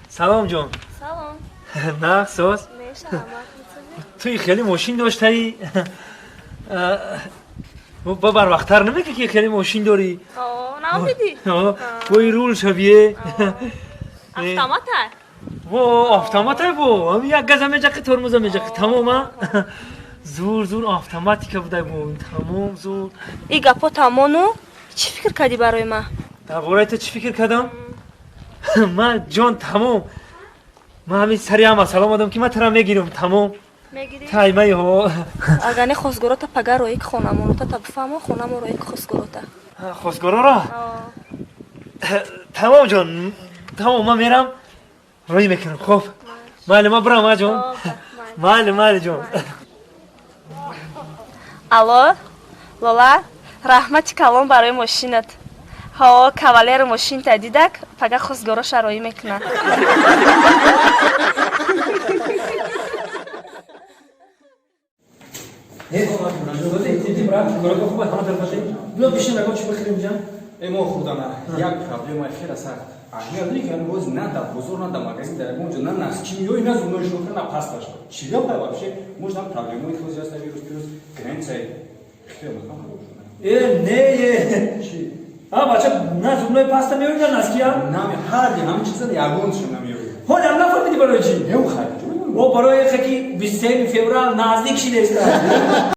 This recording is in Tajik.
Салом, ҷон. Салом. Нағз, соз? Туи хеле мошин доштаӣ. Ба барвақттар намегӣ, ки хеле мошин дорӣ? Навдидӣ? Бои рул шавие. Автомата. Во, автомата, бо ҳами як газа меҷақи, тормоза меҷақи, тамома. Зур, зур автоматика будай, бо тамом, зур. И гапо тамону, чӣ фикр кардӣ барои ман? Дар бораи ту чӣ фикр кардам ман, ҷон? Тамом, ман ҳамин сари ҳама салом одам, ки ман тара мегирам, тамом. Таймаи ҳо. Агар не, хосгорота пага рои хонамонота, та бифаҳмо, хонамо рои хосгорота. Хосгороро? Тамом, ҷон, тамом, ман мерам, роӣ мекунам. Хоб, майли, ман бирам, а, ҷон? Майли, майли, ҷон. Алло, Лола, раҳмати калон барои мошинат. Ҳо, кавалери мошинта дидак, пага хосгороша роӣ мекунад. Биё, бишин, ягон чӣ бихӯрем, ҷан. Э, мо хӯрдана як проблемаи хеле сахт. Аҳамият дорӣ, ки ҳамин боз на дар бозор, на дар магазин, дар ягон ҷо на носки меёи, на зубной щётка, на пасташ. Чӣ гапа вообще? Может, там проблемаи хеле аст, вирус, вирус, границаи Хитой маҳкам шуда. Э, не, е. Чӣ? А, бача, на зубной паста меёи, на носки, а? Нами ҳарди ҳамин чиза ягоншо намеёи. Ҳолам нафаҳмидӣ барои чӣ? Не, хай. О, барои ки 23 феврал наздик шидеста.